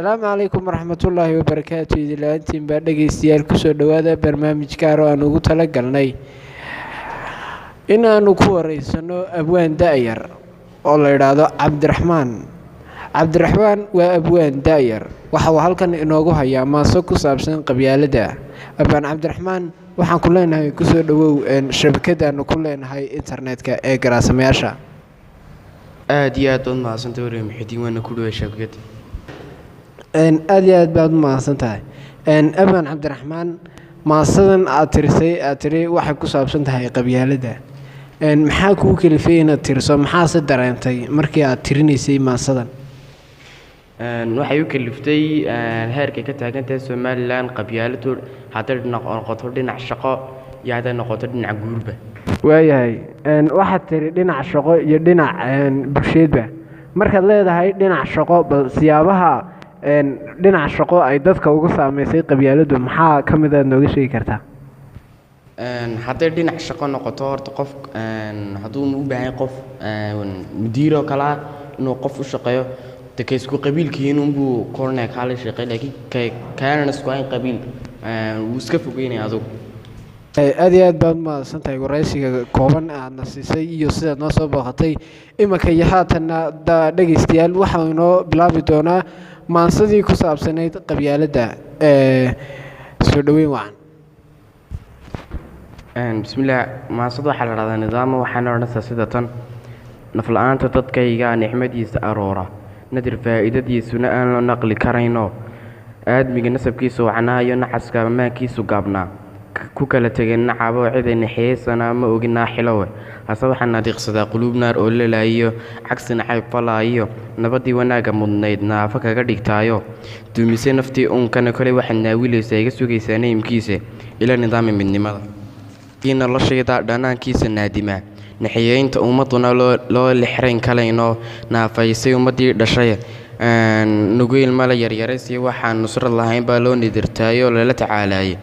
Asalaamu calaykum waraxmatullaahi wabarakaatu. Idinla-aantiin baa dhegeystayaal kusoo dhawaada barnaamij gaar oo aan ugu talagalnay in aanu ku wareysano abwaan da-yar oo la idhaahdo Cabdiraxmaan. Cabdiraxmaan waa abwaan da-yar, waxa uu halkan inoogu hayaa maaso ku saabsan qabyaaladda. Abwaan Cabdiraxmaan, waxaan ku leenahay kusoo dhawow shabakadaanu ku leenahay internetka ee garaasamayaasha. Aada iyo aad baad mahadsantay wariye Muxidiin, waana ku dhaway shabakadda. Aada iyo aad baad u mahadsan tahay, abwaan Cabdiraxmaan. Maasadan aad tirisay, aad tiri waxay ku saabsan tahay qabyaaladda, maxaa kuu kalifay inaad tiriso? Maxaase dareentay markii aad tirinaysay maasadan? Waxay u kaliftay heerkay ka taagan tahay Somalilan qabyaaladu, hadday noqoto dhinac shaqo iyo hadday noqoto dhinac guurba. Waayahay, waxaad tiri dhinac shaqo iyo dhinac bulsheedba. Markaad leedahay dhinac shaqo, bal siyaabaha dhinac shaqo ay dadka uga saameysay qabyaaladdu maxaa ka mid aad nooga sheegi kartaa? Hadday dhinac shaqo noqoto, horta qof hadduu u baahan qof mudiir oo kale ah inuu qof u shaqeeyo, de ka isku qabiilkiin unbuu koranaya kaala shaqeey, laakiin ka kaanan isku hayn qabiil wuu iska fogeynaya adugu. Aada iyo aad baad umahadsan tahay waraysiga kooban aadna siisay iyo sidaad noo soo booqatay. Iminka iyo haatanna dhegeystayaal, waxau inoo bilaabi doonaa maansadii ku saabsanayd qabyaaladda. Soo dhaweyn wacan. Bismillaah. Maansada waxaa la dhahdaa Nidaamo, waxaana odhanaysaa sida tan: nafla-aanta dadkayga nicmadiisa aroora, nadir faa'iidadiisuna aan loo naqli karayno, aadmiga nasabkiisu wacnaayo, nacaska ammaankiisu gaabnaa, ku kala tegeen nacabo, ciday naxeysana ma ogin naaxilowe, hase waxaan nadiiqsadaa quluub naar oo lelaayiyo, cagsi nacayb falaayiyo, nabadii wanaagga mudnayd naafa kaga dhigtaayo, duumise naftii uunkana. Koley waxaad naawilaysaa, iga sugaysaa nayimkiisa ila nidaami midnimada kii noloshayda dhanaankiisa naadimaa, naxiyeynta ummaduna loo lixrayn kalaynoo, naafaysay ummaddii dhashay, nugeyl male yaryaraysi, waxaan nusrad lahayn baa loo nidirtaayoo lala tacaalaayay.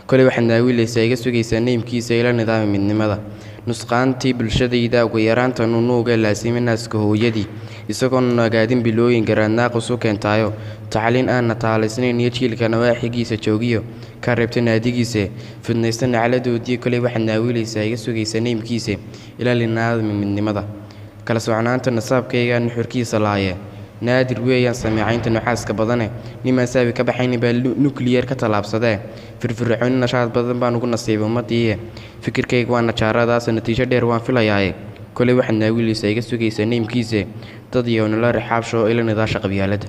Koley waxaad naawilaysaa, iga sugaysaa nayimkiisa ila nidaami midnimada, nusqaantii bulshadayda ugu yaraanta nunuuga laasima naaska hooyadii, isagoo nagaadin bilooyin garaadnaaqus u keentaayo, tacliin aan nataalaysnayn iyo jiilka nawaaxigiisa joogiyo, ka reebta naadigiisa, fidnaysta nacladoodii. Koley waxaad naawilaysaa, iga sugaysaa nayimkiisa ila linaadami midnimada, kala socnaanta nasaabkayga nuxurkiisa laaye, naadir weeyaan sameecaynta nuxaaska badane, nimaan saabi ka baxaynin baa nukliyar ka tallaabsadee, firfircooni nashaad badan baan ugu nasiibay ummadiiye, fikirkayga waa najaaradaas, natiijo dheer waan filayaaye. Koley waxaad naawilaysaa, iga sugaysaa nayimkiisa dad iyo nala rixaabsho ila nidaasha qabyaaladda.